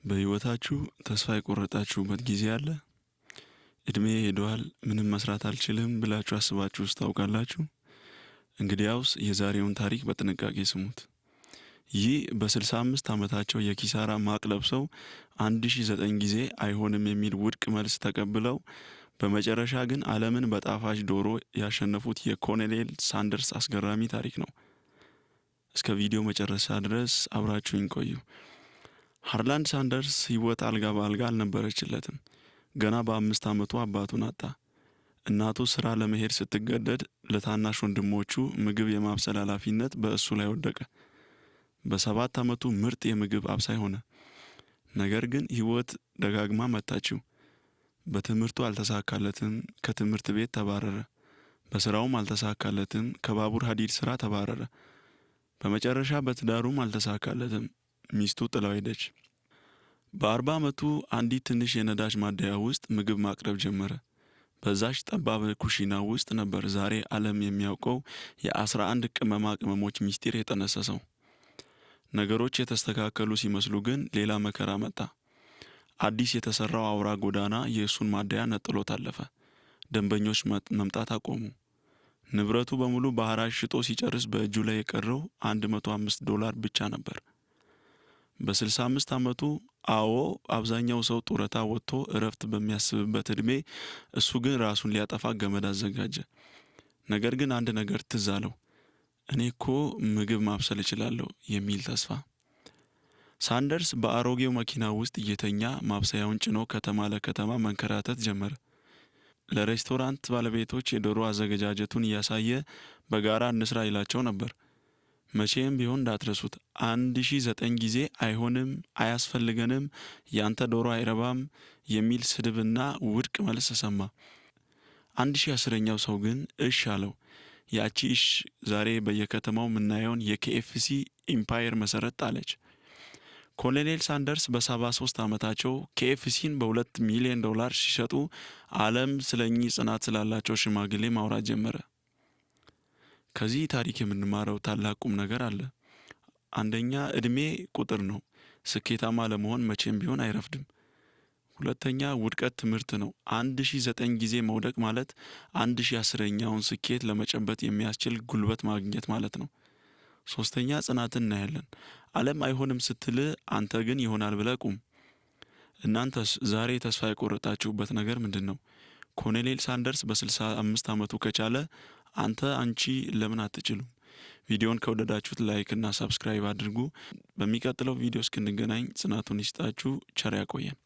በህይወታችሁ ተስፋ የቆረጣችሁበት ጊዜ አለ? እድሜ ሄዷል፣ ምንም መስራት አልችልም ብላችሁ አስባችሁ ውስጥ ታውቃላችሁ? እንግዲያውስ የዛሬውን ታሪክ በጥንቃቄ ስሙት። ይህ በ65 ዓመታቸው የኪሳራ ማቅ ለብሰው 1009 ጊዜ አይሆንም የሚል ውድቅ መልስ ተቀብለው በመጨረሻ ግን ዓለምን በጣፋጭ ዶሮ ያሸነፉት የኮሎኔል ሳንደርስ አስገራሚ ታሪክ ነው። እስከ ቪዲዮ መጨረሻ ድረስ አብራችሁኝ ቆዩ። ሃርላንድ ሳንደርስ ህይወት አልጋ በአልጋ አልነበረችለትም። ገና በ5 ዓመቱ አባቱን አጣ። እናቱ ስራ ለመሄድ ስትገደድ ለታናሽ ወንድሞቹ ምግብ የማብሰል ኃላፊነት በእሱ ላይ ወደቀ። በ7 ዓመቱ ምርጥ የምግብ አብሳይ ሆነ። ነገር ግን ህይወት ደጋግማ መታችው። በትምህርቱ አልተሳካለትም፣ ከትምህርት ቤት ተባረረ። በስራውም አልተሳካለትም፣ ከባቡር ሀዲድ ስራ ተባረረ። በመጨረሻ በትዳሩም አልተሳካለትም፣ ሚስቱ ጥላው ሄደች። በ40 ዓመቱ አንዲት ትንሽ የነዳጅ ማደያ ውስጥ ምግብ ማቅረብ ጀመረ። በዛች ጠባብ ኩሽና ውስጥ ነበር ዛሬ ዓለም የሚያውቀው የ11 ቅመማ ቅመሞች ሚስጢር የጠነሰሰው። ነገሮች የተስተካከሉ ሲመስሉ ግን ሌላ መከራ መጣ። አዲስ የተሰራው አውራ ጎዳና የእሱን ማደያ ነጥሎት አለፈ። ደንበኞች መምጣት አቆሙ። ንብረቱ በሙሉ በሐራጅ ሽጦ ሲጨርስ በእጁ ላይ የቀረው $105 ብቻ ነበር። በ65 ዓመቱ፣ አዎ፣ አብዛኛው ሰው ጡረታ ወጥቶ እረፍት በሚያስብበት ዕድሜ፣ እሱ ግን ራሱን ሊያጠፋ ገመድ አዘጋጀ። ነገር ግን አንድ ነገር ትዝ አለው። እኔ እኮ ምግብ ማብሰል እችላለሁ የሚል ተስፋ። ሳንደርስ በአሮጌው መኪና ውስጥ እየተኛ ማብሰያውን ጭኖ ከተማ ለከተማ መንከራተት ጀመረ። ለሬስቶራንት ባለቤቶች የዶሮ አዘገጃጀቱን እያሳየ በጋራ እንስራ ይላቸው ነበር። መቼም ቢሆን እንዳትረሱት፣ 1009 ጊዜ አይሆንም፣ አያስፈልገንም፣ ያንተ ዶሮ አይረባም የሚል ስድብና ውድቅ መልስ ሰማ። 1010ኛው ሰው ግን እሽ አለው። ያቺ እሽ ዛሬ በየከተማው የምናየውን የ KFC empire መሰረት ጣለች። ኮሎኔል ሳንደርስ በ73 ዓመታቸው KFC ን በ2 ሚሊዮን ዶላር ሲሸጡ ዓለም ስለ እኚህ ጽናት ስላላቸው ሽማግሌ ማውራት ጀመረ። ከዚህ ታሪክ የምንማረው ታላቅ ቁም ነገር አለ። አንደኛ፣ እድሜ ቁጥር ነው። ስኬታማ ለመሆን መቼም ቢሆን አይረፍድም። ሁለተኛ፣ ውድቀት ትምህርት ነው። 1009 ጊዜ መውደቅ ማለት 1010ኛውን ስኬት ለመጨበጥ የሚያስችል ጉልበት ማግኘት ማለት ነው። ሶስተኛ፣ ጽናትን እናያለን። ዓለም አይሆንም ስትል አንተ ግን ይሆናል ብለህ ቁም። እናንተስ ዛሬ ተስፋ የቆረጣችሁበት ነገር ምንድን ነው? ኮሎኔል ሳንደርስ በ65 ዓመቱ ከቻለ አንተ፣ አንቺ ለምን አትችሉም? ቪዲዮን ከወደዳችሁት like እና subscribe አድርጉ። በሚቀጥለው ቪዲዮ እስክንገናኝ ጽናቱን ይስጣችሁ። ቸር ያቆየን።